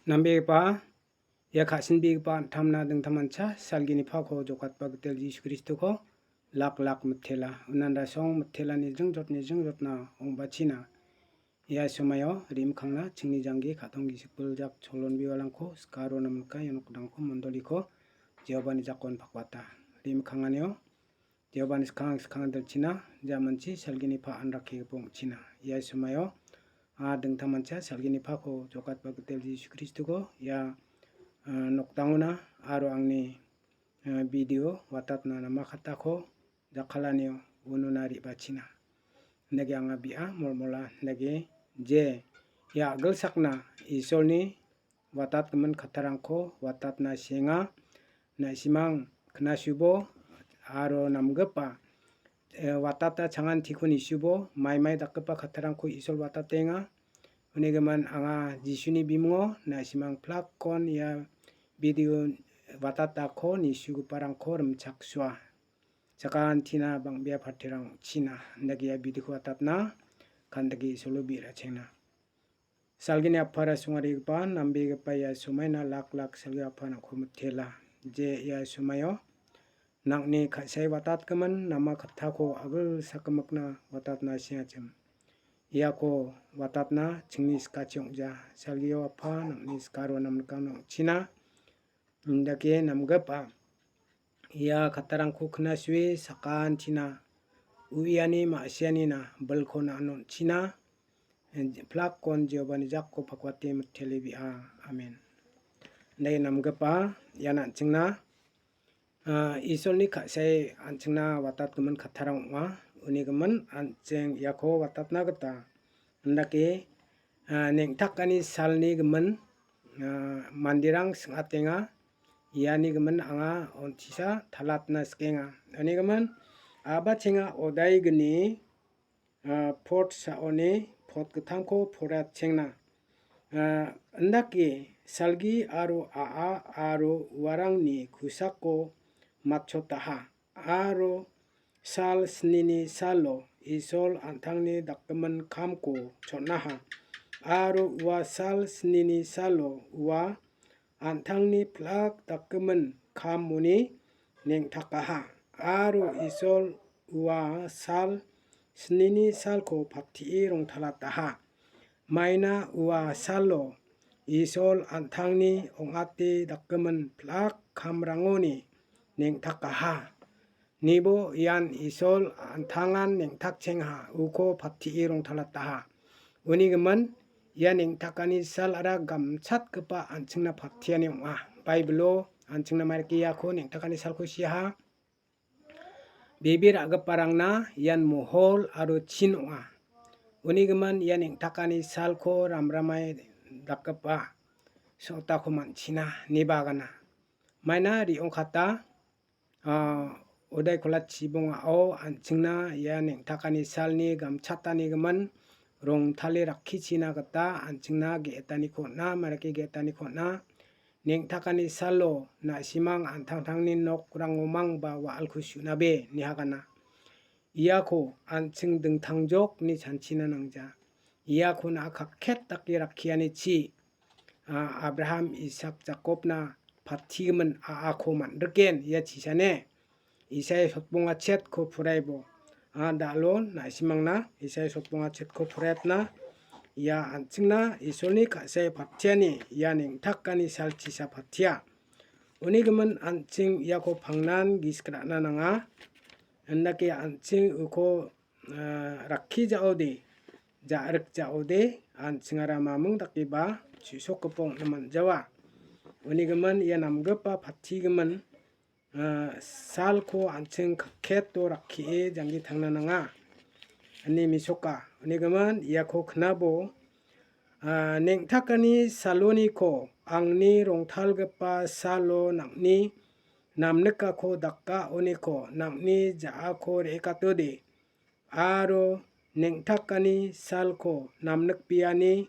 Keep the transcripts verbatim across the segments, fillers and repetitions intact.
Nambegipa, ia ka·sinbegipa an·tamna dingtangmancha salgini pako jokatba gitel Jisu Kristoko lak lak mitela. Unan rasong mitelani jingjotni jingjotna ong·bachina. Ia somaio rim·kangna chingni janggi ka·tong gisik biljak cholon bibalrangko sikaro namnika ia nokdangko mondoliko Jehovani jakon pakwata. Rim·kanganio Jehovani skang skang dilchina, jamanchi salgini pa anrakkigipa ong·china. Ia somaio a dingtangmancha salgini pako jokatba gitel Jisu Kristoko ia, a, nokdangona aro angni, a, video watatna nama katako jakkalanio ununa re·bachina. Indake anga bi·a molmola indake je ia a·gilsakna Isolni watatgimin kattarangko watatna sienga. Na·simang knasubo aro namgipa, e, watata changantiko nisubo maimai dakgipa kattarangko Isol watatenga. Unigimin anga Jisuni bimungo na·simang plakkon ia video watatako nisugiparangko rimchaksoa. Sakantina bang·bea partirang china indake ia videoko watatna kandake Isolo bi·rachengna. Salgini apara songarigipa nambegipa ia somaina lak lak salgi apa nang·ko mitela. Je ia somaio nang·ni ka·sae watatgimin nama kattako a·gilsakgimikna watatna siachim. Iako watatna chingni sikachi ong·ja. Salgio apa nang·ni sikaro namnikangna ong·china. Indake namgipa ia kattarangko knasue sakantina uiani ma·sianina bilkona an·on·china. Plakkon Jehovani jakko pakwate mitele bi·a. Amen. Indake namgipa ian an·chingna, a, Isolni ka·sae an·chingna watatgimin kattarang ong·a. Unigimin an·ching iako watatna gita indake, a, neng·takani salni gimin, a, manderang sing·atenga. Iani gimin anga on·tisa talatna sikenga. Unigimin a·bachenga odaigni, a, pot sa·oni pot gittamko poraiatchengna. A, indake salgi aro a·a aro uarangni kosako matchotaha. Aro sal snini salo Isol an·tangni dakgimin kamko chon·aha. Aro ua sal snini salo ua an·tangni plak dakgimin kamoni neng·takaha. Aro Isol ua sal snini salko pattie rongtalataha. Maina ua salo Isol an·tangni ong·ate dakgimin plak kamrangoni neng·takaha. Nibo ian Isol an·tangan neng·takchengaha, uko pattie rongtalataha. Uni gimin, ia neng·takani salara gamchatgipa an·chingna patiani ong·a. Baibilo an·chingna mairake iako neng·takani salko siaha. Bebe ra·giparangna ian mohol aro chin ong·a. Uni gimin ia neng·takani salko ramramai dakgipa sotako man·china, ine bagana. Maina re·ongkata, a, odai kola chibongao an·chingna ia neng·takani salni gamchatani gimin rongtale rakkichina gita an·chingna ge·etaniko on·a, mairake ge·etaniko on·a. Neng·takani salo na·simang an·tangtangni nokrangomang ba wa·alko su·nabe, ine hagana. Iako an·ching dingtangjokni chanchina nangja. Iako na·a kakket dake rakkianichi, a, Abraham, Isak, Jakobna patigimin a·ako man·riken ia chisane. Isai sotbonga chetko poraibo. A, da·alo na·simangna Isai sotbonga chetko poraiatna ia an·chingna Isolni ka·sae patiani ia neng·takani salchisa patia. Uni gimin an·ching iako pangnan gisik ra·na nanga. Indake an·ching uko, a, rakki ja·ode, ja·rik ja·ode, an·chingara maming dakeba chu·sokgipa ong·na man·jawa. Uni gimin ia namgipa patigimin, a, salko an·ching kakketo rakkie janggi tangna nanga, ine mesoka. Uni gimin iako knabo, a, neng·takani saloniko angni rongtalgipa salo nang·ni namnikako daka oniko nang·ni ja·ako re·ekatode, aro neng·takani salko namnikbeani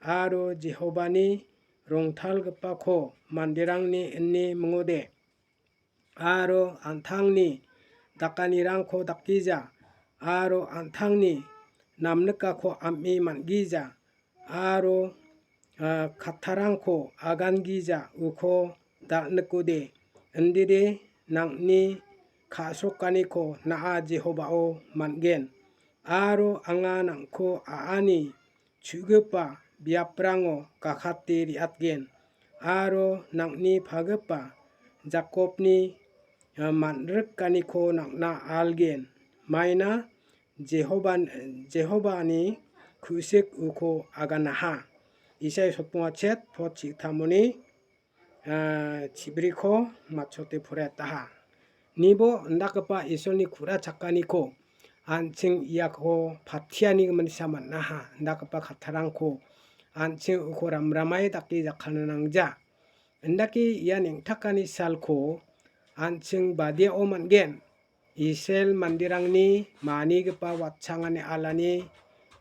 aro Jehovani rongtalgipako manderangni ine mingode. Aro an·tangni dakanirangko dakgija, aro an·tangni namnikako am·e man·gija, aro ah, kattarangko agangija uko dal·nikode, indide nang·ni ka·srokaniko na·a Jehovao man·gen, aro anga nang·ko a·ani chu·gipa biaprango gakate re·atgen, aro nang·ni pagipa Jakobni, ah, man·rikaniko nang·na algen. Maina Jehovan-, Jehovani ku·sik uko aganaha. Isai sotbonga chet pot chigittamoni, ah, chibriko matchote poraiataha. Nibo indakgipa Isolni ku·ra chakaniko an·ching iako patiani giminsa man·aha. Indakgipa kattarangko an·ching uko ramramai dake jakkalna nangja. Indake ia neng·takani salko an·ching badiao man·gen. Israel manderangni manigipa watchangani alani,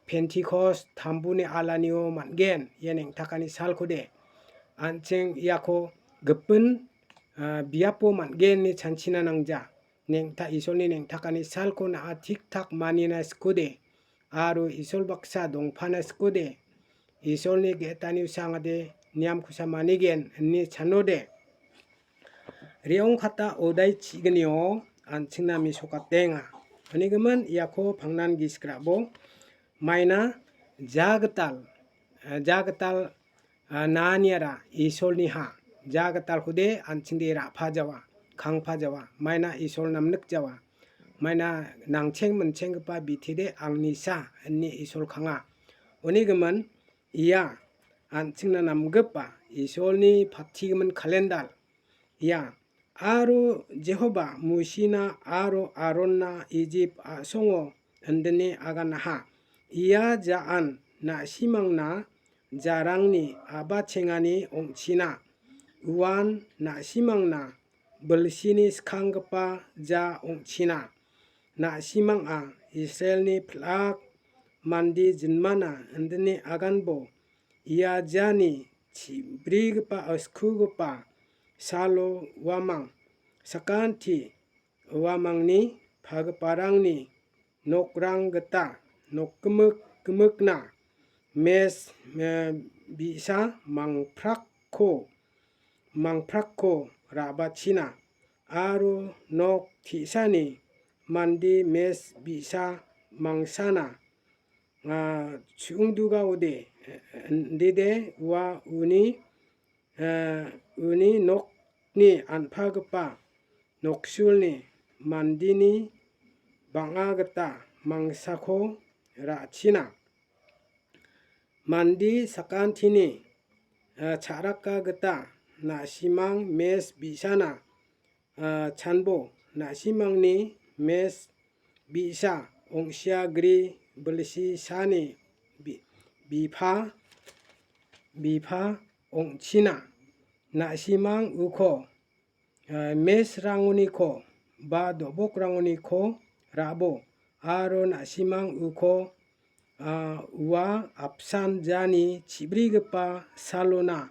Pentikos tambuni alanio man·gen, ia neng·takani salkode. An·ching iako gipin, ah, biapo man·gen ine chanchina nangja. Neng·ta-, Isolni neng·takani salko na·a tik-tak manina sikode, aro Isol baksa dongpana sikode, Isolni ge·etani usangade niamkosa manigen ine chanode. Re·ongkata odai chi·gnio an·chingna mesokatenga. Unigimin iako pangnan gisik ra·bo. Maina jagital, eh, jagital, ah, naniara Isolni ha. Jagitalkode an·chingde ra·pa jawa, kangpa jawa. Maina Isol namnik jawa. Maina nangcheng minchenggipa bitide angnisa ine Isol kanga. Unigimin ia an·chingna namgipa Isolni patigimin kalendal. Ia aro Jehoba Musina aro Aronna Ijip a·songo indine aganaha. Ia ja·an na·simangna jarangni a·bachengani ong·china. Uan na·simangna bilsini skanggipa ja ong·china. Na·simanga Israelni pil·ak mande jinmana indine aganbo ia jani chibrigipa, skugipa salo uamang sakanti uamangni pagiparangni nokrang gita nokgimik gimikna mes, eh, bi·sa mangprakko, mangprakko ra·bachina, aro nok te·sani mande mes bi·sa mangsana, ah, chu·ongdugaode, eh, indide ua uni, eh, uni nokni an·pagipa noksulni mandeni bang·a gita mangsako ra·china. Mande sakantini, ah, cha·raka gita na·simang mes bi·sana, ah, chanbo, na·simangni mes bi·sa ong·sia gri bilsi sani bi-, bipa, bipa ong·china. Na·simang uko, ah, mesrangoniko ba do·bokrangoniko ra·bo, aro na·simang uko, ah, ua apsan jani chibrigipa salona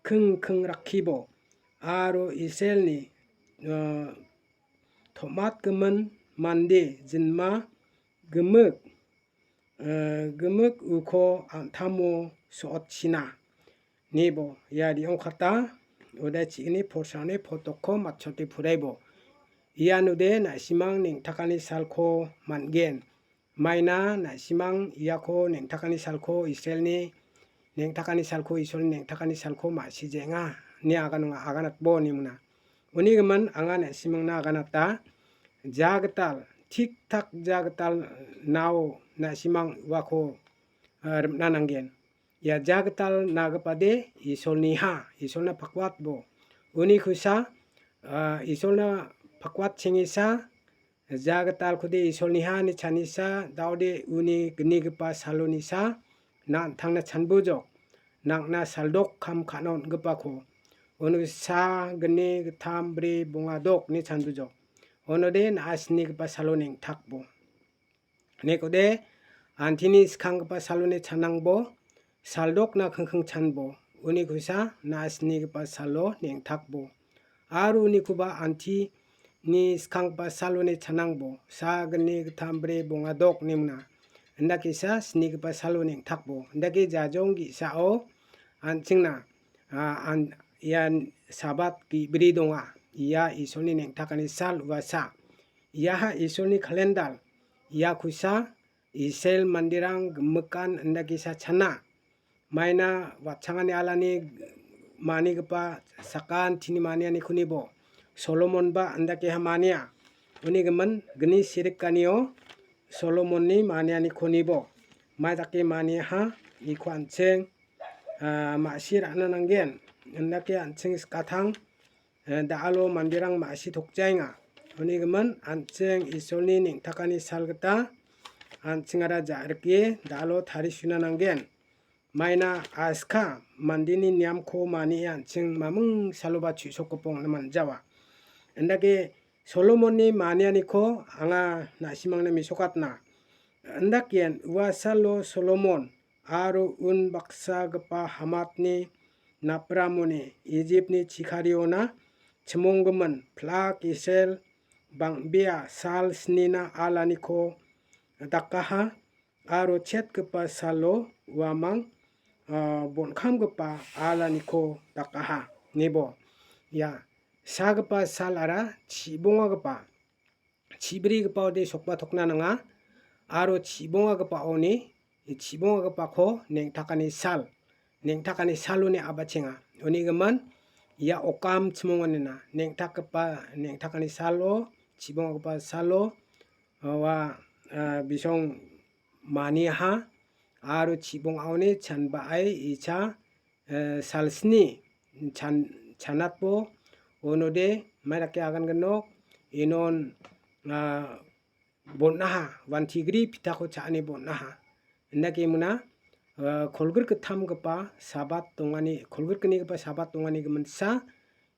kingking rakkibo, aro Israelni, ah, tom·atgimin mande jinma gimik, eh, gimik uko an·tamo so·otchina. Nibo ia re·ongkata ude chi·gni porsani potokko matchote poraibo. Ianode na·simang neng·takani salko man·gen. Maina na·simang iako neng·takani salko Israelni neng·takani salko Isolni neng·takani salko ma·sijenga ine aganonga aganatbo ine mona. Uni gimin anga na·simangna aganata, jagital, tik-tak jagital nao na·simang uako, ah, rim·na nanggen. Ia jagital nagipade Isolniha, Isolna pakwatbo. Uni kusa, ah, Isolna pakwatchengesa, jagitalkode Isolniha ine chanisa, daode uni gnigipa salonisa, na an·tangna chanbojok, nang·na saldok kam ka·na on·gipako, uno sa, gni, gittam, bri, bonga, dok ine chanbojok. Unode na·a sinigipa salo neng·takbo. Nekode, antini skanggipa saloni chanangbo, saldokna kingking chanbo, uni kusa na·a sinigipa salo neng·takbo. Aro unikoba antini skanggipa saloni chanangbo, sa, gni, gittam, bri, bonga, dok ine mona. Indakesa sinigipa salo neng·takbo. Indake jajong ge·sao an·chingna, ah, an-, ian Sabat ge·bri donga. Ia Isolni neng·takani sal uasa. Iaha Isolni kalendar. Ia kusa Israel manderang gimikan indakesa chana. Maina watchangani alani manigipa sakan tini manianikonibo Solomonba indakeha mania. Uni gimin gni sirikanio Solomonni manianikonibo mai dake maniaha iko an·ching, ah, ma·si ra·na nanggen. Indake an·ching skatang, eh, da·alo manderang ma·si tokjaenga. Uni gimin an·ching Isolni neng·takani sal gita an·chingara ja·rike da·alo tarisuna nanggen. Maina aska mandeni niamko manie an·ching maming saloba chu·sokgipong ong·na man·jawa. Indake Solomonni manianiko anga na·simangna mesokatna. Indakgen ua salo Solomon aro unbaksagipa Hamatni napramoni Ijipni chikariona chimonggimin plak Israel bang·bea sal snina alaniko dakaha, aro chetgipa salo uamang, ah, bonkamgipa alaniko dakaha, nibo. Ia sagipa salara chibongagipa, chibrigipaode sokba tokna nanga, aro chibongagipaoni, chibongagipako neng·takani sal, neng·takani saloni abachenga. Uni gimin, ia okam chimonganina, neng·takgipa, neng·takani salo, chibongagipa salo, ua, ah, bisong maniaha, aro chibongaoni chanba·ai icha, eh, salsni chan-, chanatbo onode maidake agangnok inon, ah, bon·aha, wantigri pitako cha·ani bon·aha. Indake mona, ah, kolgrikgittamgipa Sabat dongani, kolgrikgnigipa Sabat dongani giminsa,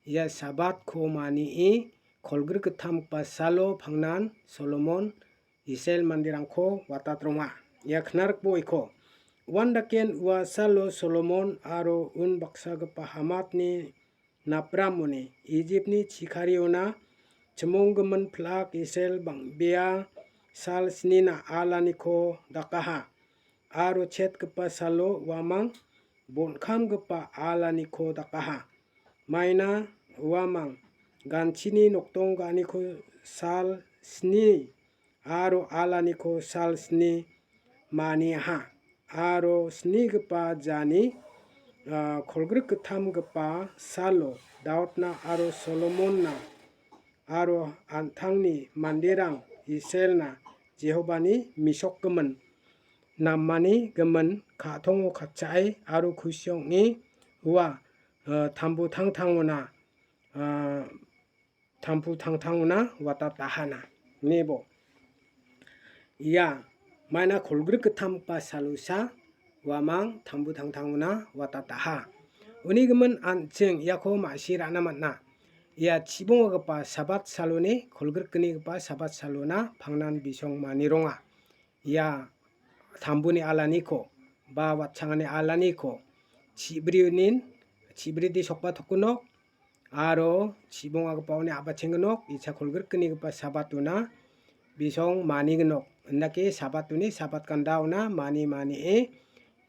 ia Sabatko manie kolgrikgittamgipa salo pangnan Solomon Israel manderangko watatronga. Ia knarikbo iko. Uandaken ua salo Solomon aro unbaksagipa Hamatni napramoni Ijipni chikariona chimonggimin plak Israel bang·bea sal snina alaniko dakaha. Aro chetgipa salo uamang bonkamgipa alaniko dakaha. Maina uamang ganchini noktong ganiko sal sni aro alaniko sal sni maniaha. Aro snigipa jani, ah, kolgrikgittamgipa salo Daudna aro Solomonna aro an·tangni manderang Israelna Jehovani mesokgimin, namani gimin ka·tongo katchae aro kusi ong·e ua, ah, tambu tangtangona, ah, tambu tangtangona watatahana, nibo. Ia maina kolgrikgittamgipa salosa uamang tambu tangtangona watataha. Uni gimin an·ching iako ma·si ra·na man·a. Ia chibongagipa Sabat saloni, kolgrikgnigipa Sabat salona pangnan bisong manironga. Ia tambuni alaniko ba watchangani alaniko chibrionin, chibridi sokba tokunok aro chibongagipaoni a·bachengnok, icha kolgrikgnigipa Sabatona bisong manignok. Indake Sabatoni Sabat gandaona mani manie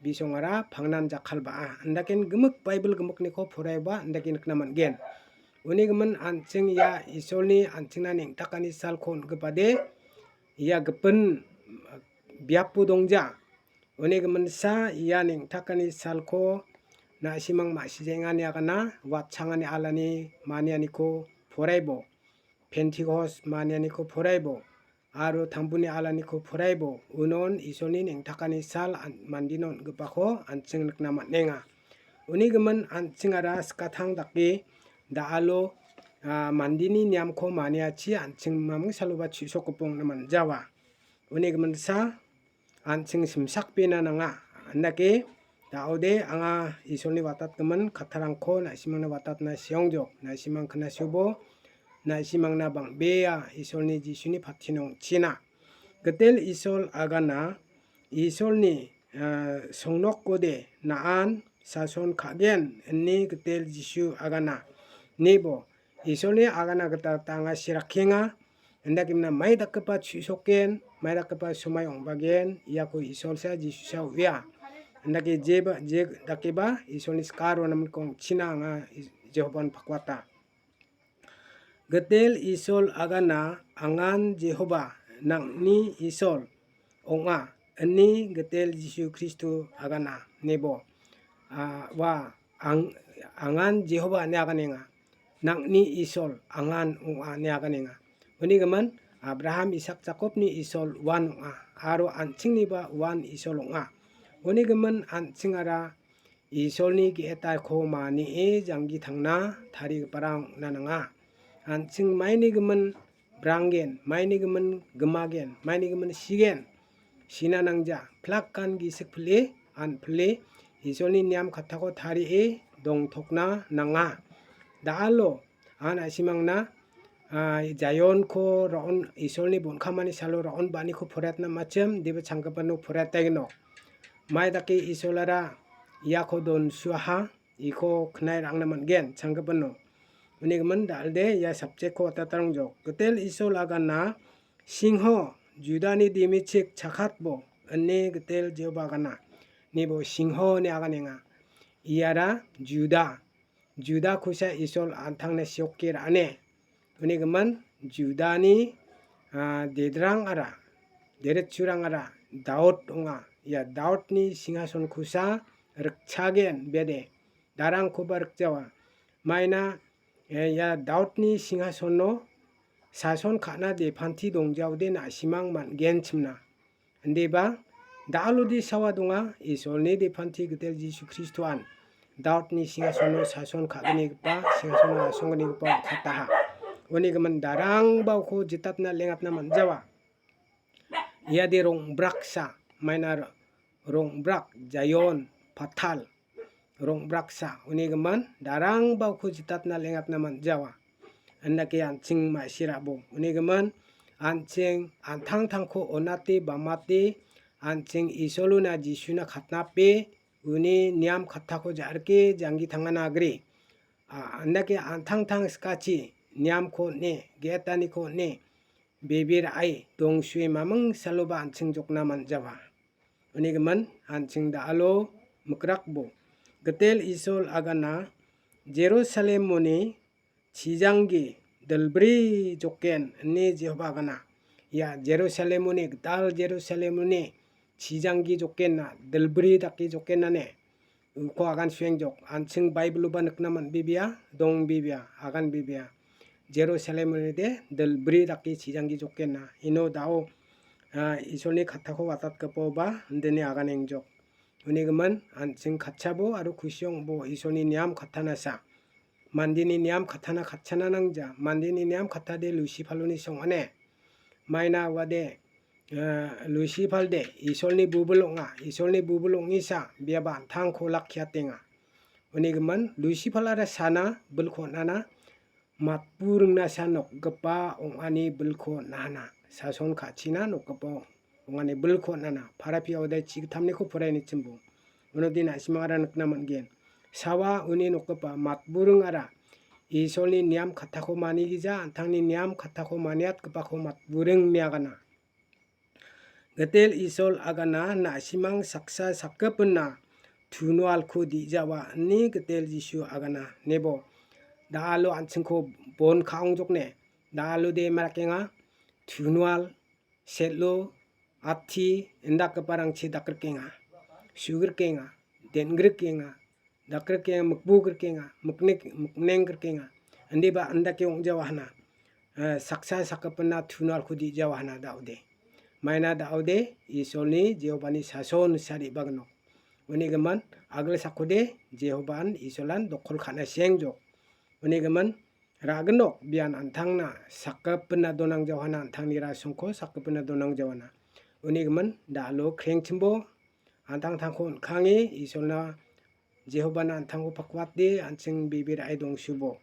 bisongara pangnan jakkalba·a. Indaken gimik Baibel gimikniko poraioba indake nikna man·gen. Uni gimin an·ching ia Isolni an·chingna neng·takani salko on·gipade ia gipin biapo dongja. Uni giminsa ia neng·takani salko na·simang ma·sijengani agana watchangani alani manianiko poraibo. Pentikos manianiko poraibo. Aro tambuni alaniko poraibo. Unon Isolni neng·takani sal an-, mandino on·gipako an·ching nikna man·enga. Uni gimin an·chingara skatang dake da·alo, ah, mandeni niamko maniachi an·ching maming saloba chu·sokgipong ong·na man·jawa. Uni giminsa an·ching simsakbena nanga. Andake da·ode anga Isolni watatgimin kattarangko na·simangna watatna seongjok. Na·simang knasubo, na·simangna bang·bea Isolni Jisuni patino ong·china. Gitel Isol agana, Isolni, ah, songnokode na·an sason ka·gen ine Gitel Jisu agana. Nibo Isolni agana gita tangasi rakkenga. Indakemna mai dakgipa chu·soken, mai dakgipa somai ong·bagen, iako Isolsa Jisusa uia. Indake jeba-, je dakeba Isolni sika ronamniko ong·china anga Is-, Jehovan pakwata. Gitel Isol agana angan Jehova nang·ni Isol ong·a, ine Gitel Jisu Kristo agana nebo. Ah, ua ang-, angan Jehova ine aganenga. Nang·ni Isol angan ong·a ine aganenga. Uni gimin Abraham, Isak, Jakobni Isol uan ong·a, aro an·chingniba uan Isol ong·a. Uni gimin an·chingara Isolni ge·etako manie janggi tangna tarigiparang ong·na nanga. An·ching maini gimin branggen, maini gimin gimagen, maini gimin sigen, sina nangja, plakkan gisik pile, an pile, Isolni niam kattako tarie dongtokna nanga. Da·alo, an a·simangna, ah, Jaionko ra·on, Isolni bonkamani salo ra·on ba·aniko poraiatna machim, deba changgipano poraiataigino. Mai dake Isolara iako donsuaha, iko knairangna man·gen, changgipano. Uni gimin da·alde ia subject-ko watatarong jok. Gitel Isol agana singho, Judani dimichik chakatbo, ine Gitel Jehoba agana. Nibo singho ine aganenga. Iara Juda. Juda kusa Isol an·tangna siokke ra·ane. Uni gimin Judani, ah, dedrangara, deritchurangara Daud ong·a. Ia Daudni singhason kusa rikchagen bede. Darangkoba rikjawa. Maina, eh, ia Daudni singhasono sason ka·na depanti dongjaode na·simang man·genchimna. Indiba, da·alode sawa donga, Isolni depanti Gitel Jisu Kristoan Daudni singhasono sason ka·gnigipa, singhasono asonggnigipa ong·kataha. Uni gimin darangba uko jitatna lengatna man·jawa. Iade rong·braksa, maina ro-, rong·brak, Jaion, Patal. Rong·braksa, uni gimin, darangba uko jitatna lengatna man·jawa. Indake an·ching ma·sirabo. Uni gimin, an·ching an·tangtangko on·ate bamate, an·ching Isolona Jisuna katnape, uni niam kattako ja·rike janggi tangana agre. A, indake an·tangtang sikachi, niamko on·e, ge·etaniko on·e, bebe ra·e, dongsue maming saloba an·ching jokna man·jawa. Uni gimin, an·ching da·alo mikrakbo. Gitel Isol agana Jerusalemoni chijanggi dilbri joken ine Jehoba agana. Ia Jerusalemoni, gital Jerusalemoni chijanggi jokenna, dilbri dake jokenna ne. Uko agan suengjok. An·ching Baibilo ba nikna man·bibia, dongbibia, aganbibia. Jerusalem unide dilbri dake chijanggi jokenna. Ino da·o, ah, Isolni kattako watatgipaoba indine aganengjok. Uni gimin, an·ching katchabo aro kusiongbo Isolni niam kattanasa. Mandeni niam kattana katchana nangja. Mandeni niam kattade Lusifaloni song·ane. Maina uade, eh, Lusifalde Isolni bubil ong·a. Isolni bubil ong·isa biaba an·tangko lakkiatenga. Uni gimin Lusifalara sana bilko on·ana, matburingna sa nokgipa ong·ani bilko on·ahana. Sason ka·china nokgipa ong·ani bilko on·ana. Parapiaode chigittamniko poraianichimbo. Uno din a·simangara nikna man·gen. Sawa uni nokgipa matburingara Isolni niam kattako manigija, an·tangni niam kattako maniatgipako matburing ine agana. Gitel Isol agana na·simang saksa sakgipinna tunualko di·jawa ine Gitel Jisu agana nebo. Da·alo an·chingko bon ka·ongjokne. Da·alode ma rakenga, tunual, sel·o, atti indakgiparangchi dakrikenga, sugrikenga, den·grikenga, dakrikenga, mikbu grikenga, miknek-, mikneng grikenga. Indiba indake ong·jawa hana. Eh, saksa sakgipinna tunualko di·jawa hana da·ode. Maina da·ode Isolni Jehovani sason sariba gnok. Uni gimin agilsakode Jehovan Isolan dokol ka·na siengjok. Uni gimin ra·gnok bian an·tangna sakgipinna donangjawana, an·tangni rasongko sakgipinna donangjawana. Uni gimin da·alo krengchimbo an·tangtangko on·kange Isolna Jehovana an·tangko pakwate an·ching bebe ra·e dongsubo.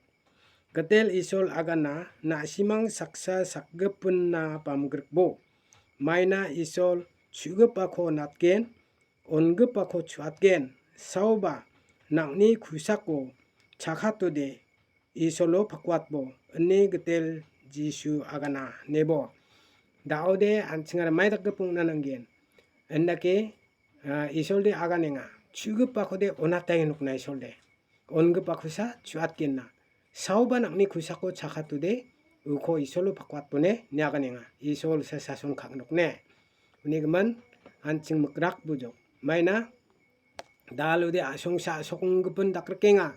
Gitel Isol agana na·simang saksa sakgipinna bamgrikbo. Maina Isol chu·gipako natgen, on·gipako chu·atgen, saoba nang·ni kusako chakatode Isolo pakwatbo, ine Gitel Jisu agana nebo. Da·ode an·chingara mai dake pungna nanggen. Indake ah, Isolde aganenga. Chugipakode onataenga nokna Isolde. Ongipakosa chuatgenna. Saoba nang·ni kosako chakatode, uko Isolo pakwatbone niaganenga. Isol sa sason ka·gnokne. Unigimin, an·ching mikrak bujok. Maina, dalode asongsa asokgipin dakrikenga.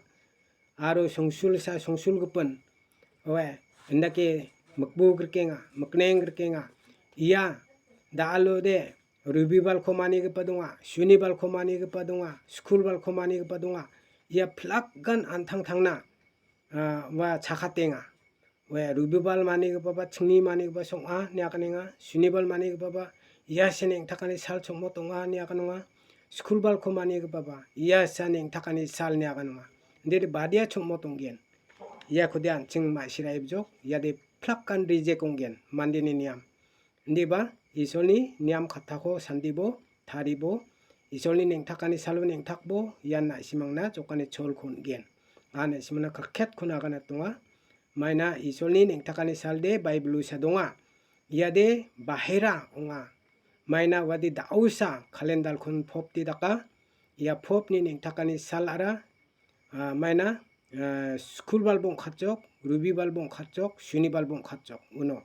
Aro songsulsa songsulgipin. Oe, indake mikbu grikenga, mikneng grikenga. Ia, dalode, Rubibalko manigipa donga, Sunibalko manigipa donga, Skulbalko manigipa donga. Ia plakgan an·tangtangna, ah, ua chakatenga. Ue Rubibal manigipaba, chingni manigipa song·a, ine aganenga. Sunibal manigipaba, ia se neng·takani sal chongmot ong·a, ine aganenga. Skulbalko manigipaba, ia se neng·takani sal, ine aganenga. Indiri badia chongmot ong·gen. Iakode an·ching ma·sina ibjok, iade plakgan rijek ong·gen, mandeni niam. Indiba Isolni niam kattako sandibo, taribo, Isolni neng·takani salo neng·takbo, ian na·simangna jokani cholko on·gen. An na·simangna kriket-ko naganatonga. Maina Isolni neng·takani salde Baibilo sa donga. Iade bahera ong·a. Maina uade da·osa kalendalkon popde daka. Ia popni neng·takani salara ah, maina, ah, skulbalba ong·katjok, rubibalba ong·katjok, sunibalba ong·katjok, uno.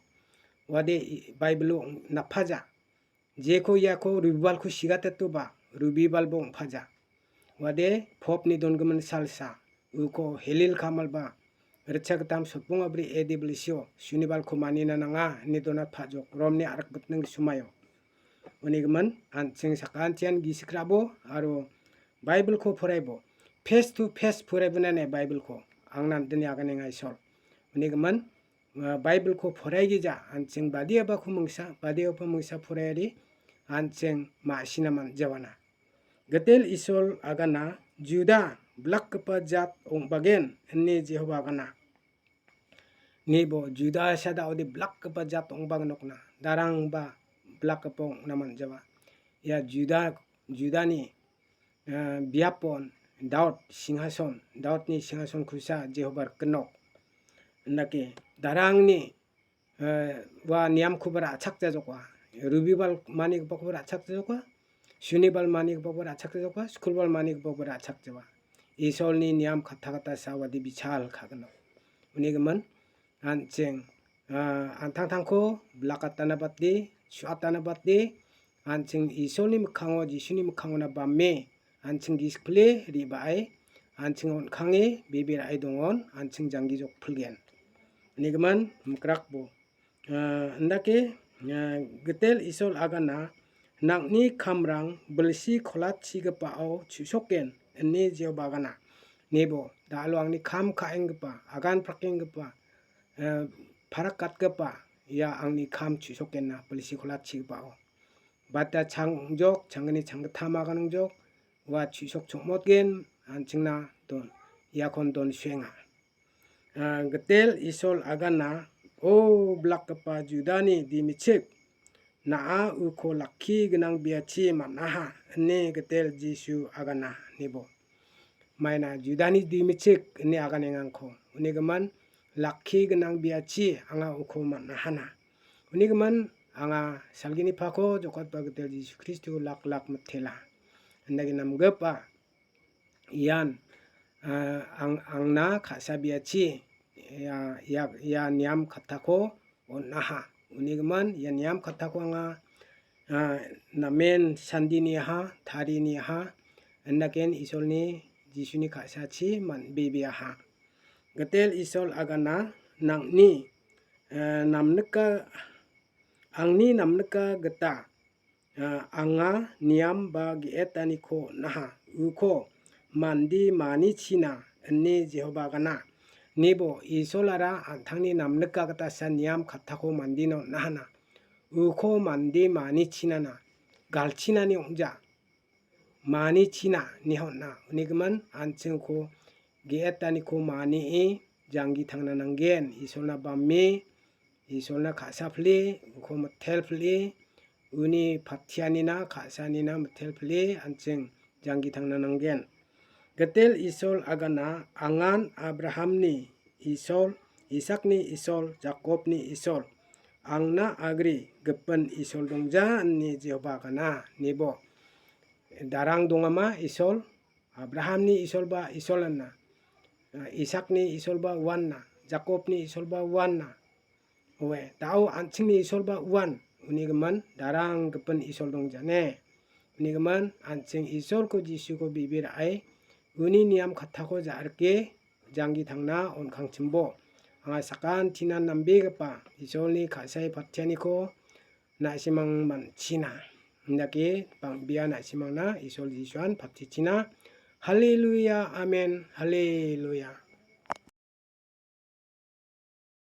Uade i-, Baibilo ong-, napbaja. Jeko iako rubibalko sigatetoba, rubibalba ong·paja. Uade popni dongimin salsa, uko helil kamalba, ritchagittam sotbong abri A D bilsio, sunibalko manina nanga, ine donatpajok, Romni arak gitning sumaio. Unigimin, an·ching sakantian gisik ra·bo aro Baibilko poraibo. Face to face poraibonane Baibilko. Angna an·dini aganenga Isol. Unigimin, ah, Baibilko poraigija, an·ching badiabako mingsa, badiaba mingsa poraiari, an·ching ma·sina man·jawana. Gitel Isol agana, Juda, blakgipa jat ong·bagen, ine Jehoba agana. Nibo Juda sa da·ode blakgipa jat ong·bang nokna, darangba blakgipa ong·na man·jaba. Ia Juda, Judani, eh, biapon Daud singhason, Daudni singhason kusa Jehoba rikginok. Indake darangni, eh, ua niamkoba ra·chakjajoka. Rubibal manigipakoba ra·chakjajoka. Sunibal manigipakoba ra·chakjajoka. Skulbal manigipakoba ra·chakjaba. Isolni niam katta katta sa uade bichal ka·gnok. Unigimin, an·ching, ah, an·tangtangko blakatana bate, su·atana bate, an·ching Isolni mikkango, Jisuni mikkangona bame, an·ching gisikpile re·bae, an·ching on·kange bebe ra·e dongon, an·ching janggi jokpilgen. Unigimin, mikrakbo. Ah, indake, ah, Gitel Isol agana, nang·ni kamrang bilsi kolatchigipao chu·soken, ine Jehoba agana. Nibo, da·alo angni kam ka·enggipa, agan prakenggipa, eh, parakatgipa, ia angni kam chu·sokenna bilsi kolatchigipao. Bata changjok, changgni changgittam aganongjok, ua chu·sok chongmotgen, an·chingna don, iakon don suenga. Ah, Gitel Isol agana, "O blakgipa Judani dimichik, na·a uko lakki gnang biachi man·aha," ine Gitel Jisu agana, nibo. Maina Judani dimichik ine aganengangko. Unigimin lakki gnang biachi anga uko man·ahana. Unigimin anga salgini pako jokatba Gitel Jisu Kristo lak lak mitela. Indake namgipa ian, ah, ang-, angna ka·sabiachi ia, ia, ia niam kattako on·aha. Unigimin ia niam kattako anga, ah, namen sandiniaha, tariniaha, indaken Isolni Jisuni ka·sachi man-, bebeaha. Gitel Isol agana nang·ni, eh, namnika, angni namnika gita ah, anga niam ba ge·etaniko on·aha. Uko mande manichina, ine Jehoba gana. Nibo Isolara an·tangni namnika gita sa niam kattako mandena on·ahana. Uko mande manichinana, galchinani ong·ja. Manichina, ine hon·a. Unigimin an·chingko ge·etaniko manie janggi tangna nanggen. Isolna bame, Isolna ka·sa pile, uko mitel pile, uni patianina, ka·sanina mitel pile, an·ching janggi tangna nanggen. Gitel Isol agana angan Abrahamni Isol, Isakni Isol, Jakobni Isol, angna agri gipin Isol dongja, ine Jehoba agana, nibo. darang dongama Isol, Abrahamni Isolba Isolanna, Isakni Isolba uanna, Jakobni Isolba uanna. Oe, dao an·chingni Isolba uan, uni gimin darang gipin Isol dongjane. Uni gimin an·ching Isolko Jisuko bebe ra·e, uni niam kattako ja·rike, janggi tangna on·kangchimbo. Anga sakan tinan nambegipa Isolni ka·sae patianiko na·simang man·china. Indake bang·bea na·simangna Isol Jisuan patichina. Haleluya, amen, haleluya.